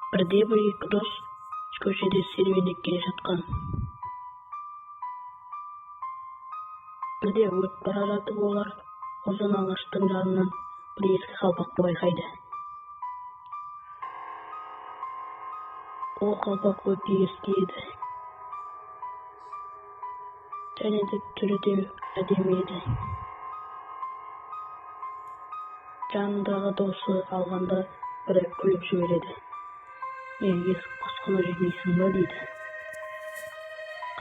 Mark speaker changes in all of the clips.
Speaker 1: Бірде бір екі дос көшеде серуендеп келе жатқан. Бірде өтіп бара жатып олар ұзын ағаштың жанынан бір ескі қалпақты байқайды. Ол қалпақ өте ескі еді. Және де түрі де әдемі еді. Жанындағы досы алғанда бірі күліп жібереді. Не, ескі құсқыны жемейсің ба дейді.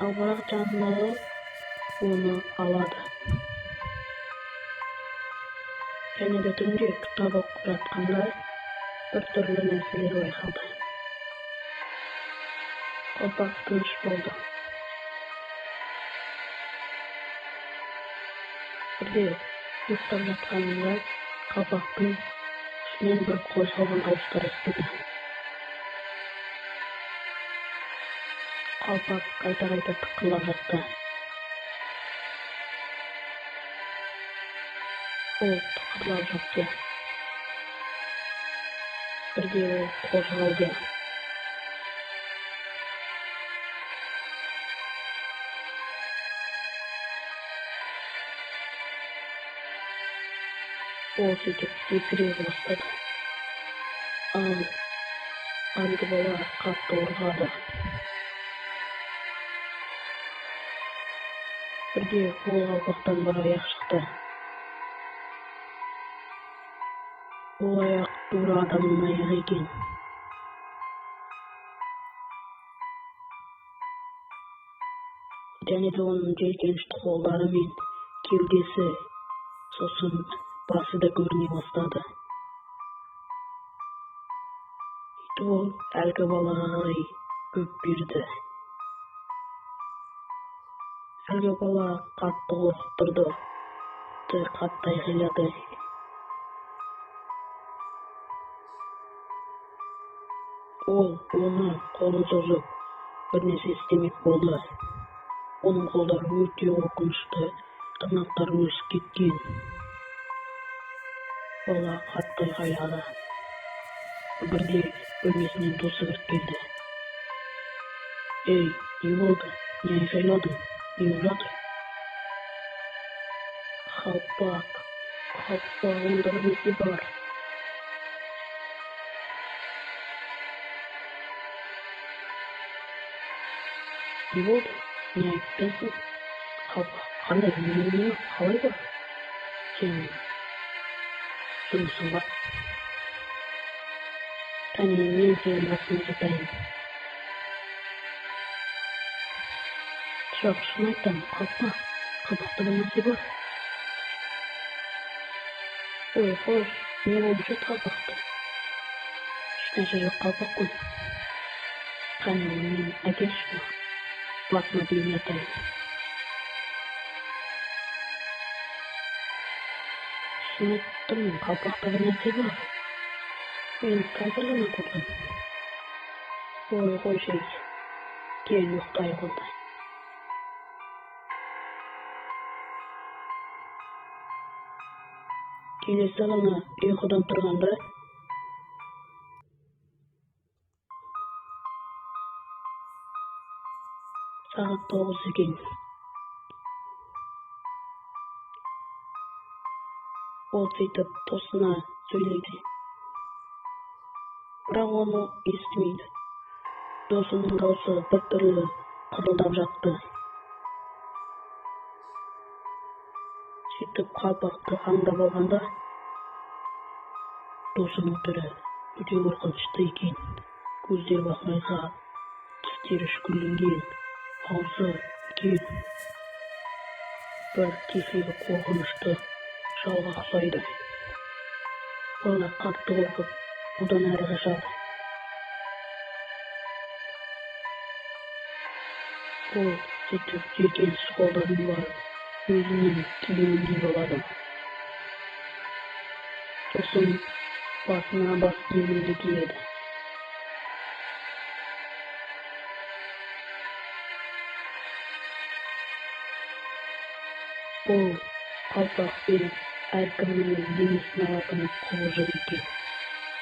Speaker 1: Ал бірақ жанындағы оны алады. Және де түнде кітап оқып жатқанда бір түрлі нәрселер байқалды. Қалпақ тыныш болды. Бірде ұйықтап жатқанында қалпақтың үстінен бір қозғалған дауыстар естілді. Қалпақ қайта-қайта тықырлап жатты. Ол тықырлап жатты. Бірде ол қозғалды. Ол сөйтіп секіре бастады. Ал әлгі бала қатты ұрғады. Бірде ол қалпақтан бір аяқ шықты. Ол аяқ тура адамның аяғы екен. Және де оның жеркенішті қолдары мен кеудесі, сосын басы да көріне бастады. Сөйтіп ол әлгі балаға қарай көп берді. Әлгі бала қатты қорқып тұрды, қатты айқайлады. Ол оны қолын созып, бірнәрсе істемек болды. Оның қолдары өте қорқынышты, тырнақтары өсіп кеткен. Бала қатты айқайлады. Бірде бөлмесінен досы кіріп келді. Ей, не болды? Не айқайладың? Не болып жатыр? Қалпақ, қалпақ, онда бір нәрсе бар. Не болды? Не айтпайсың? Қалпақ қандай? Не, қалай бар? Сен жындысың ба? Кәне, мен сенің басыңа жатайын. Жоқ, шын айтамын, қалпақ, қалпақта бір нәрсе бар. Ой, қош, не болып жүр қалпақта? Ешнәрсе жоқ, қалпақ қой. Кәне, мен әкелші, басыма дейін жатайын. Шын айтып тұрмын, қалпақта бір нәрсе бар. Мен қазір ғана көрдім. Ой, қойшы, кел ұйықтайық онда. Келесі ғана ұйқыдан тұрғанда сағат 9 екен. Ол сөйтіп досына сөйлейді. Бірақ оны естімейді. Досының даусы біртүрлі қырылдап жатты. Сөйтіп қалпақты аңдап алғанда досының түрі өте қорқынышты екен. Көздері бақырайған, тістері үшкірленген, аузы үлкен, бір кешегі қорқынышты шалға ұқсайды. Бала қатты қорқып, одан әрі қашады. Ол сөйтіп жеркеніш қолдарын барып, өзінің киімін киіп алады. Сосын басына бас киімін де киеді. Ол қалпақпен әркімнің денесін алатын құбыжық екен.